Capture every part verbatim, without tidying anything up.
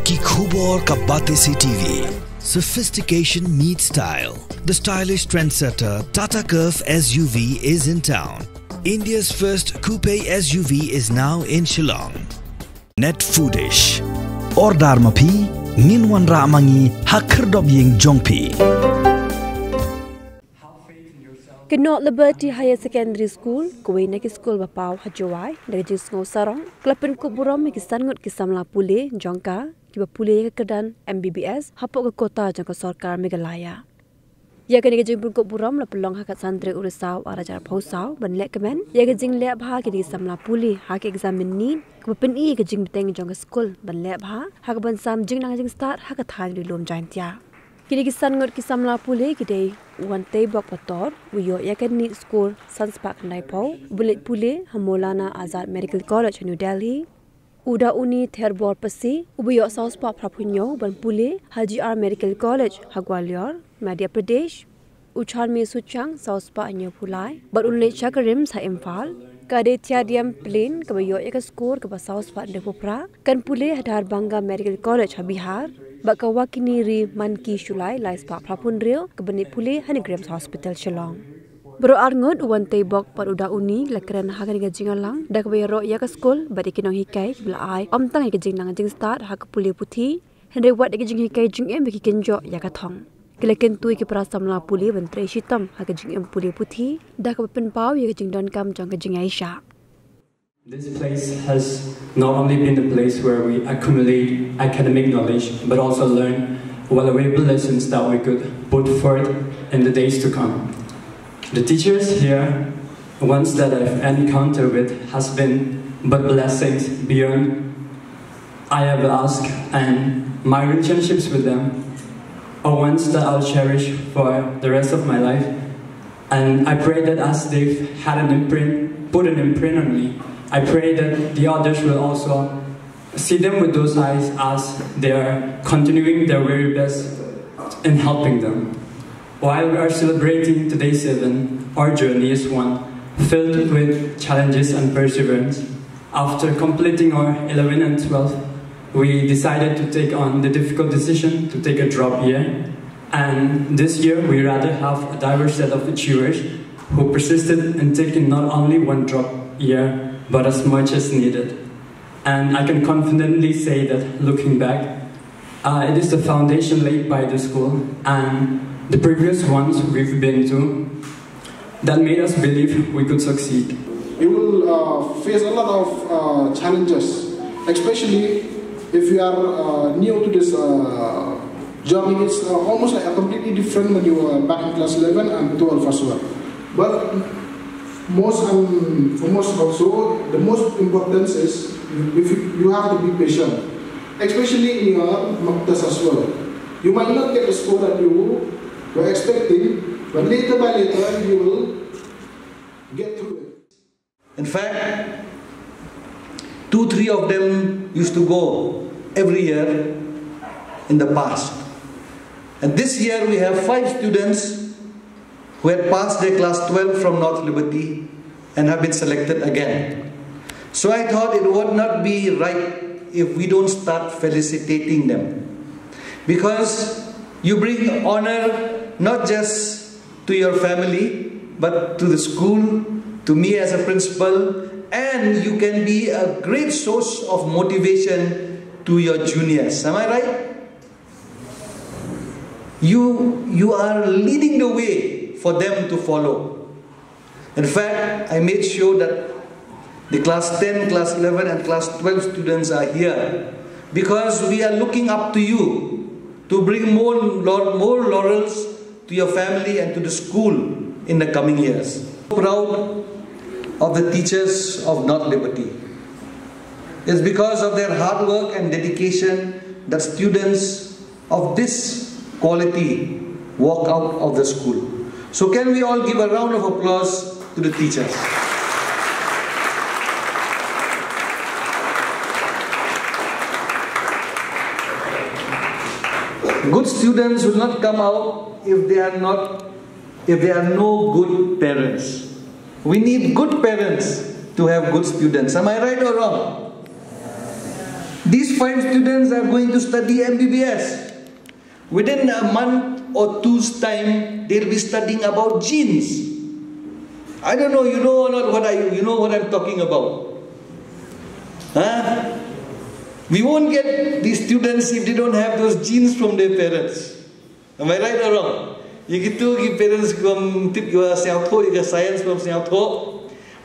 Ki khubor ka Batesi T V. Sophistication meets style. The stylish trendsetter Tata Curvv S U V is in town. India's first coupe S U V is now in Shillong. Net Foodish. Order ma phi, ngin wanrah ma ngi ha khyrdop ïing jong phi. Ka North Liberty Higher Secondary School, kawei na ki skul ba paw ha Jowai, da ka jingsngew sarong, ka la pynkup burom ïa ki san ngut ki samla pule jong ka, kiba pule ïa ka kyrdan M B B S hapoh ka quota jong ka sorkar Meghalaya. Ïa kane ka jingpynkup burom la pynlong ha ka san tarik u Risaw ar hajar arphew saw, ban lehkmen ïa ka jingleh bha kine ki samla pule ha ka exam NEET, kaba pyni ïa ka jingbteng jong ka skul ban leh bha ha kaban sam jingnang jingstad ha ka thaiñ Ri-lum Jaiñtia. Kine ki san ngut ki samla pule ki dei u Wanteibok Pator, u ïoh ïa ka NEET score san spah khyndai phew, uba leit pule ha Maulana Azad Medical College, New Delhi, u Dauni Therbor Pasi, uba ïoh saw spah phra phew hynñiew, ban pule ha G R Medical College ha Gwalior, Madhya Pradesh, u Chanmi Suchang, saw spah hynñiew phew lai, bad un leit sha ka RIMS ha Imphal. Ka Aditya D M Plain, kaba ïoh ïa ka score kaba saw spah hynriew phew phra, kan pule ha Dharbhanga Medical College ha Bihar, bad ka Wakini Ri Manki Shullai, lai spah phra phew hynriew, kaban leit pule ha NEIGRIHMS Hospital Shillong. Baroh ar ngut, u Wanteibok bad u Dauni, la kren ha kane ka jingïalang da kaba ïaroh ïa ka skul bad ïa ki nonghikai kiba la ai ym tang ïa ka jingnang jingstad ha ka pule puthi, hynrei wat ïa ka jinghikai jingim ba ki kynjoh ïa ka thong. Ki la kyntu ïa ki para samla pule ban trei shitom ha ka jingim pule puthi, da kaba pynpaw ïa ka jingdonkam jong ka jingïaishah. This place has not only been a place where we accumulate academic knowledge, but also learn valuable lessons that we could put forth in the days to come. The teachers here, ones that I've encountered with, has been but blessings beyond I ever ask, and my relationships with them are ones that I'll cherish for the rest of my life. And I pray that as they've had an imprint, put an imprint on me, I pray that the others will also see them with those eyes as they are continuing their very best in helping them. While we are celebrating today's event, our journey is one filled with challenges and perseverance. After completing our eleven and twelve, we decided to take on the difficult decision to take a drop year. And this year, we rather have a diverse set of achievers who persisted in taking not only one drop year, but as much as needed. And I can confidently say that looking back, uh, it is the foundation laid by the school and the previous ones we've been to that made us believe we could succeed. You will uh, face a lot of uh, challenges, especially if you are uh, new to this uh, journey. It's uh, almost like a completely different when you were back in class eleven and twelve as well. But most and for most also, the most importance is if you, you have to be patient, especially in your mock test as well. You might not get the score that you were expecting, but later by later you will get through it. In fact, two, three of them used to go every year in the past. And this year we have five students who had passed their class twelve from North Liberty and have been selected again. So I thought it would not be right if we don't start felicitating them. Because you bring honor not just to your family, but to the school, to me as a principal, and you can be a great source of motivation to your juniors. Am I right? You, you are leading the way for them to follow. In fact, I made sure that the class ten, class eleven, and class twelve students are here because we are looking up to you to bring more, laur- more laurels to your family and to the school in the coming years. Proud of the teachers of North Liberty. It's because of their hard work and dedication that students of this quality walk out of the school. So can we all give a round of applause to the teachers? Good students will not come out if they are not, if there are no good parents. We need good parents to have good students. Am I right or wrong? These Five students are going to study M B B S. Within a month or two's time, they'll be studying about genes. I don't know, you know or not what I, you know what I'm talking about. Huh? We won't get these students if they don't have those genes from their parents. Am I right or wrong? Ïa kitu ki parents kum tip ïa science, ïa science kum science.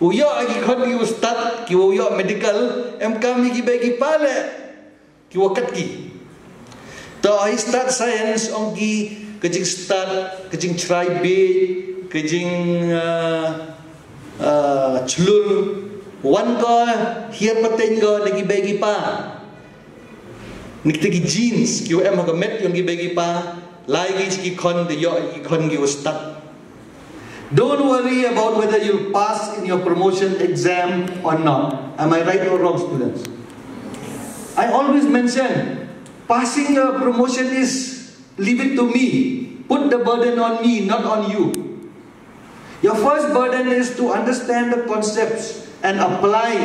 U ïoh ki khon ki u start, ki u ïoh medical, em kam ïa ki bei ki pa leh. Ki wa kat ki. To ai start science ong ki, ka jing start, ka jing try bit, ka jing uh, uh, chlur. Wan ko, hiar pateng ko, da ki bei ki pa. Nikte ki genes, ki wa em ha ka met, yong ki bei ki pa. Lai ki ki khon, da ïoh ki khon ki wa start. Don't worry about whether you'll pass in your promotion exam or not. Am I right or wrong, students? I always mention passing a promotion is leave it to me. Put the burden on me, not on you. Your first burden is to understand the concepts and apply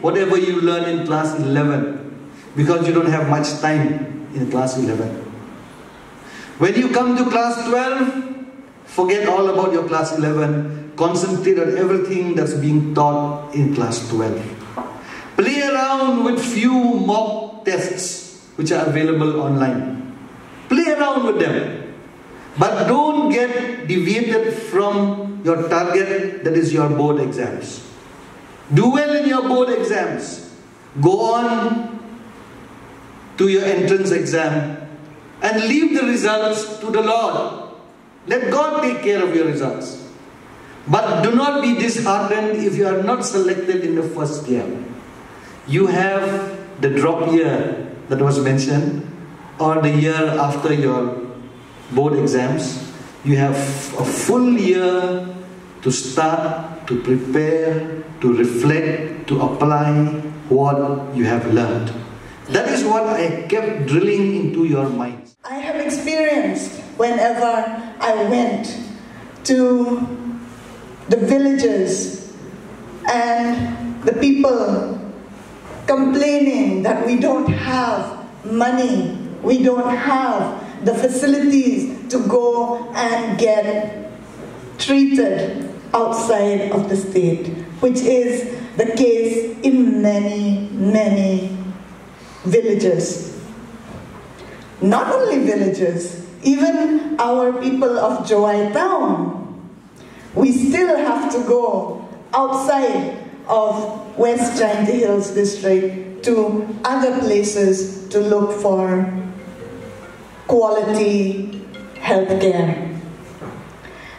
whatever you learn in class eleven, because you don't have much time in class eleven. When you come to class twelve, forget all about your class eleven. Concentrate on everything that's being taught in class twelve. Play around with few mock tests which are available online. Play around with them. But don't get deviated from your target, that is your board exams. Do well in your board exams. Go on to your entrance exam and leave the results to the Lord. Let God take care of your results. But do not be disheartened if you are not selected in the first year. You have the drop year that was mentioned, or the year after your board exams. You have a full year to start, to prepare, to reflect, to apply what you have learned. That is what I kept drilling into your minds. I have experienced whenever I went to the villages and the people complaining that we don't have money, we don't have the facilities to go and get treated outside of the state, which is the case in many, many villages. Not only villages, even our people of Jowai town, we still have to go outside of West Jaintia Hills District to other places to look for quality healthcare.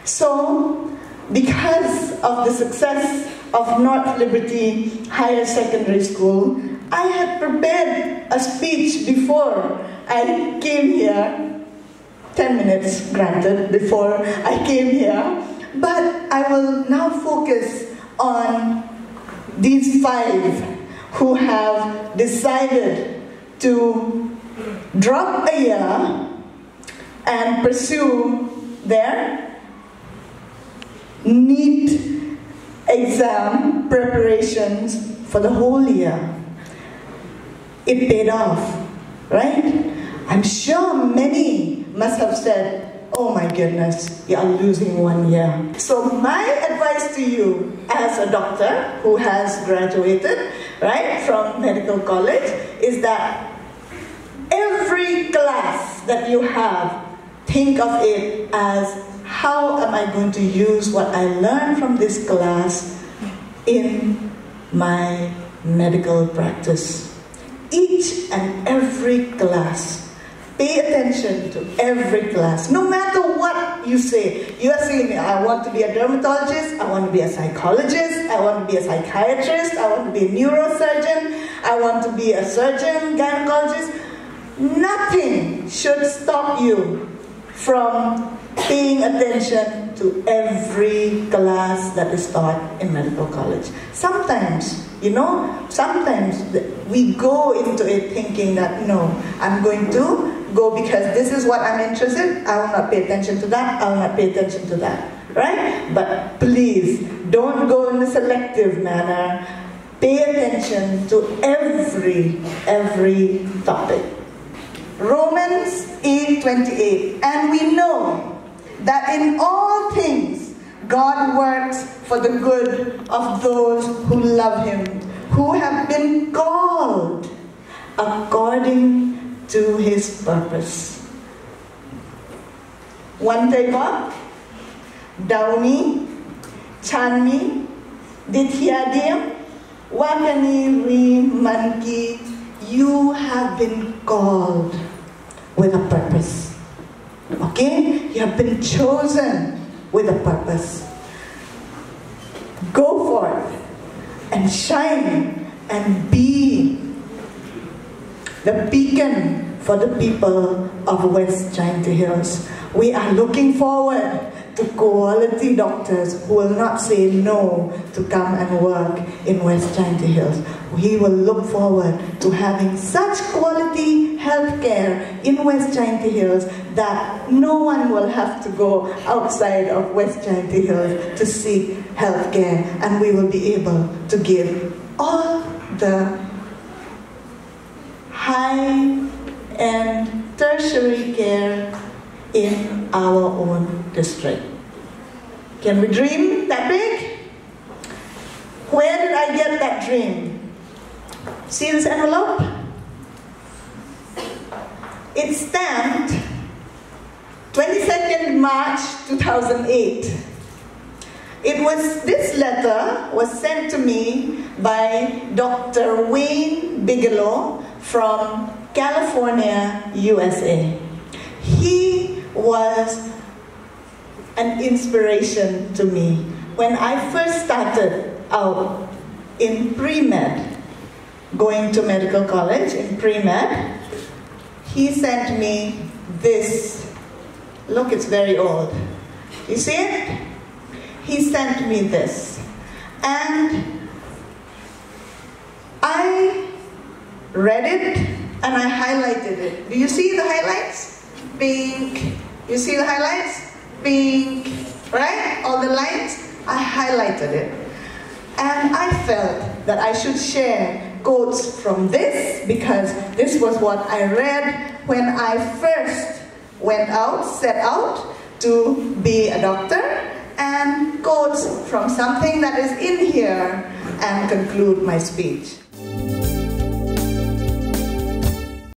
So, because of the success of North Liberty Higher Secondary School, I had prepared a speech before I came here. Ten minutes granted before I came here, but I will now focus on these five who have decided to drop a year and pursue their NEET exam preparations for the whole year. It paid off, right? I'm sure many must have said, "Oh my goodness, you are losing one year." So, my advice to you as a doctor who has graduated, right, from medical college is that every class that you have, think of it as, "How am I going to use what I learned from this class in my medical practice?" Each and every class. Pay attention to every class, no matter what you say. You are saying, "I want to be a dermatologist, I want to be a psychologist, I want to be a psychiatrist, I want to be a neurosurgeon, I want to be a surgeon, gynecologist." Nothing should stop you from paying attention to every class that is taught in medical college. Sometimes, you know, sometimes th- we go into it thinking that, "No, I'm going to go because this is what I'm interested. I will not pay attention to that. I will not pay attention to that." Right? But please, don't go in a selective manner. Pay attention to every every topic. Romans eight twenty-eight, and we know that in all things God works for the good of those who love him, who have been called according to his purpose. Wan tei bok, dauni, chanmi, dithiadim, wakani ri manki, you have been called with a purpose. Okay? You have been chosen with a purpose. Go forth and shine and be the beacon for the people of West Jaintia Hills. We are looking forward to quality doctors who will not say no to come and work in West Jaintia Hills. We will look forward to having such quality healthcare in West Jaintia Hills that no one will have to go outside of West Jaintia Hills to seek healthcare, and we will be able to give all the high and tertiary care in our own district. Can we dream that big? Where did I get that dream? See this envelope? It's stamped twenty-second March two thousand eight. It was, this letter was sent to me by Doctor Wayne Bigelow from California, U S A. He was an inspiration to me. When I first started out in pre-med, going to medical college in pre-med, he sent me this. Look, it's very old. You see it? He sent me this. And I read it and I highlighted it. Do you see the highlights? Pink. You see the highlights? Pink. Right? All the lines? I highlighted it. And I felt that I should share quotes from this because this was what I read when I first went out, set out to be a doctor, and quotes from something that is in here and conclude my speech.